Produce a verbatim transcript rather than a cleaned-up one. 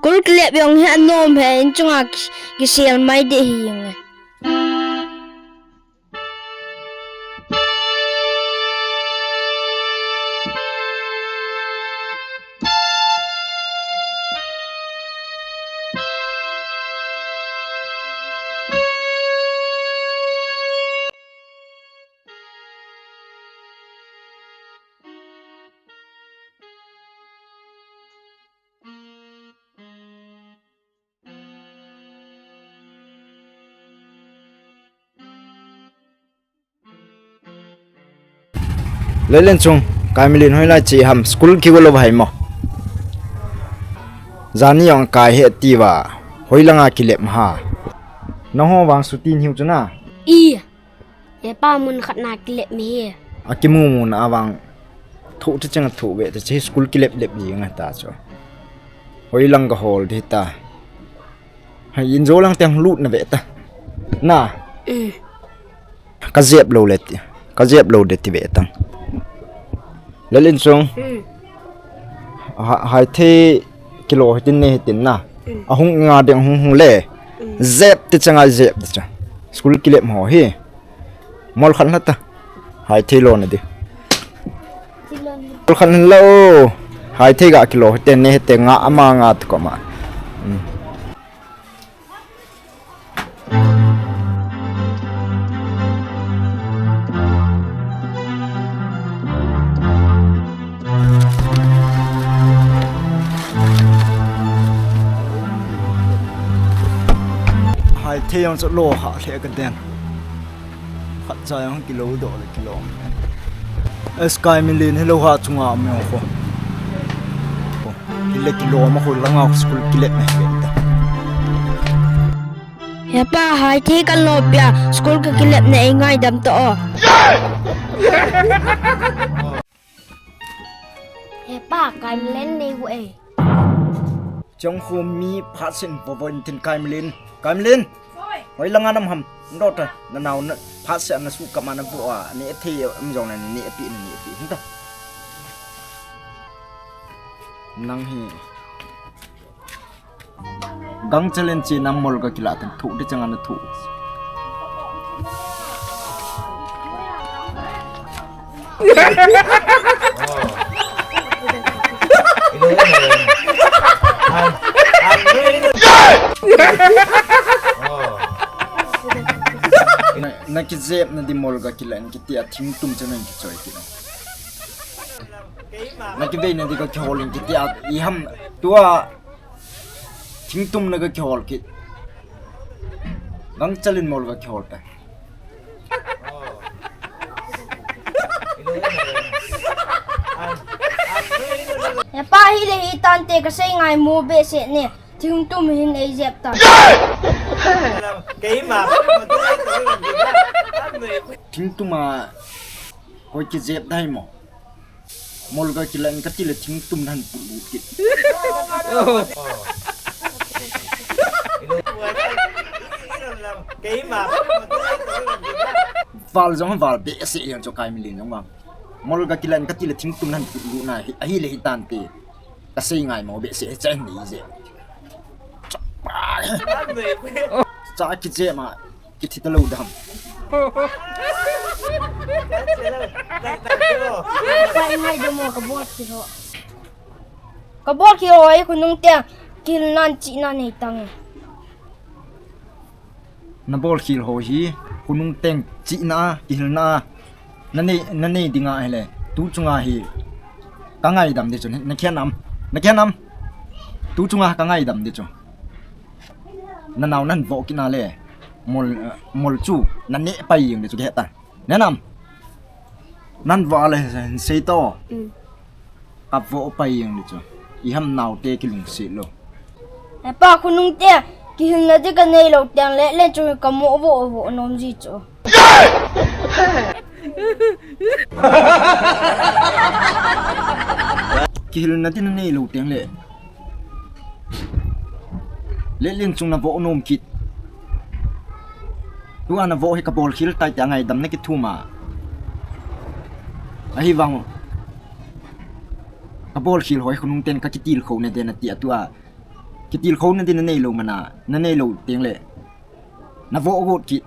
School kilep jong hi anom e, in chunga ki, kisel mai ding ahi. Lelen chung, Kaimilin hoilai che ham, school kigo lou ham mo. Jani jong kai he ti va, hoilanga kilep ham. Nangho vang suti niu chu na. I. Hepa, mun khat na kilep mi hi. Akimu mu na vang. Thu ti chang thu ve, ti chi school kilep lep ji nga ta chu. Hoilang kahol di ta. Hai in jo lang teng lut na ve ta. Na. Mm. Ka jep lou le ti. Ka jep lou de ti ve tang. Lelen chung. Mm. Ha, hai the kilo hitin ne hitin na. Mm. Ahung nga ding hung hung le. Mm. Jep ti changa jep ti cha. School kilep ho hi. Mol khan la ta. Hai thei lo na di. Mol khan la o. Hai thei ga kilo te ne te nga ama nga tu ko ma. Mm. Hai thei jong chu lo ha le ka den. Khat cha jong kilo doh le kilo. Sky mi len hello ha chunga um jong ko. Kile kilo ma ko langa school kilet na. Hepa, hai thei kan lo pia, school ka kilet na ei ngaidam to o. Hepa, Kaimilin nei hu e. Chong hu mi phasin vo vo in tin Kaimilin. Kaimilin. Hoi. Hoi langa nam ham. Ndo ta. Na nau na phasin na su kama na vo a. Ni e thei am jong na ni e pi ni e pi. Hinta. Nang hi. Gang chalen chi nam mol ka kila tan thu de chang an thu. Na, na kijep na di mol ka kila in kiti a thing tum chang an kichoi kila. Na kivei na di ka kihol in kiti a i ham tua. Thingtum na ka kihol kit. Gang chalin mol ka kihol ta. Hepa hi le hi tante ka sei ngai mo behseh ne. Thingtum hin ei jep ta. Keima. Thingtum a koi kijep dai mo. Mol ka kila in kati le thingtum nan pulu kit. Val jong val behseh jong chu Kaimilin jong vang. Mol ka kila in kati le thingtum nan pulu na hi, ahi le hi tante. Ka sei ngai mo behseh hi chen ni je. Cha kijep ma. Kithi ta lo dam. Pai ngai dam mo ka bol khi ho. Ka bol khi ho ai khonung te kihilna chihna nei tang e. Na bol khil ho hi khonung teng chihna kihilna na nei, na nei dinga hile tu chunga hi ka ngaidam di chu na khen am, na khen am tu chunga ka ngaidam di chu. Na nau nan vo kit na le mol, mol chu na ne pai jeng di chu ke ta. Ne nam. Nan vo le sei to. Mm. Ka vo pai jeng di chu. I ham nau te kilungset lo. Hepa khonung te kihilna di ka nei lo teng le le chu ka mo vo vo nom ji chu. Kihilna di na nei lo teng le. Letlen chung na vo nom kit. Tua na vo hi ka bol khil tai tia ngaidam na kithum a. Ahi vang. Ka bol khil hoi khonung ten ka kitil kho ne den ati a tua. Kitilkhouna ding naneilou mana, naneilou tengle navoh got kit.